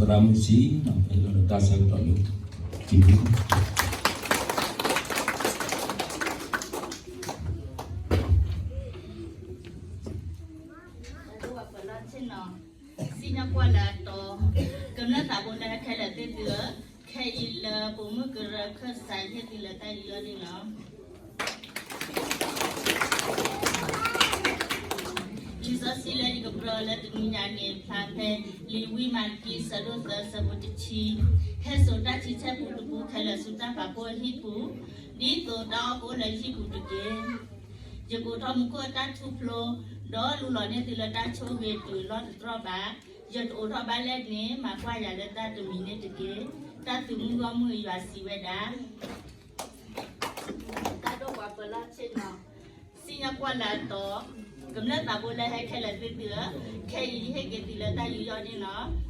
သရၣ်မုၣ်ဆံး ဖဲလၢတၢ်ဆၢကတီၢ်လၢ စံၣ်ညီၣ်ကွီၢ်လၢအတီၤ, ကမျၢၢ်သးဘိလၢဟဲခဲလၢာ်သ့ၣ်သုဧၢ, ခဲအံၤလၢပိာ်မုၣ်ကရၢခၢၣ်စး ယဟ့ၣ်သုလၢတၢ်ယူးယီၣ်န့ၣ်လီၤ. လံာ်စီဆှံလၢယကပြၢလၢတနံၤညါန့ၣ် ဖျါဖဲလံာ်ဝံမၤတကံ ဆၢဒိၣ်သၢ ဆၢဖိတဆံ, ဟဲစိာ်တၢ်ထံဆဲပူတပူခဲလၢာ်ဆူတၢ်ပာ်ဖှိၣ်အဟံၣ်ပူၤ, ဒ်သိးတၢ်အီၣ်ကအိၣ်လၢဟံၣ်ပူၤတက့ၢ်. ယကအိးထီၣ်မူခိၣ်အတၢ်ထူၣ်ဖျိ, ဒီးလူလီၤန့ၢ်သုလၢတၢ်ဆိၣ်ဂ့ၤတုၤလီၢ်တတြီၢ်ဘၣ်. ယတအိးထီၣ်ဘၣ်လဲၣ်န့ၣ် မၤကွၢ်ယၤလၢတၢ်တမံၤန့ၣ်တက့ၢ်. တၢ်သုးမုၢ်ဂီၢ်မုၢ်အယွၤစံးဝဲဒၣ် တၢ်ဒိၣ်ပှၤပၢၤလီၢ်ဆ့ၣ်နီၤ, စံၣ်ညီၣ်ကွီၢ်လၢအတီၤ, ကမျၢၢ်သးဘိလၢဟဲခဲလၢာ်သ့ၣ်သုဧၢ, ခဲအံၤယဟ့ၣ်က့ၤသုလၢတၢ်ယူးယီၣ်န့ၣ်လီၤ.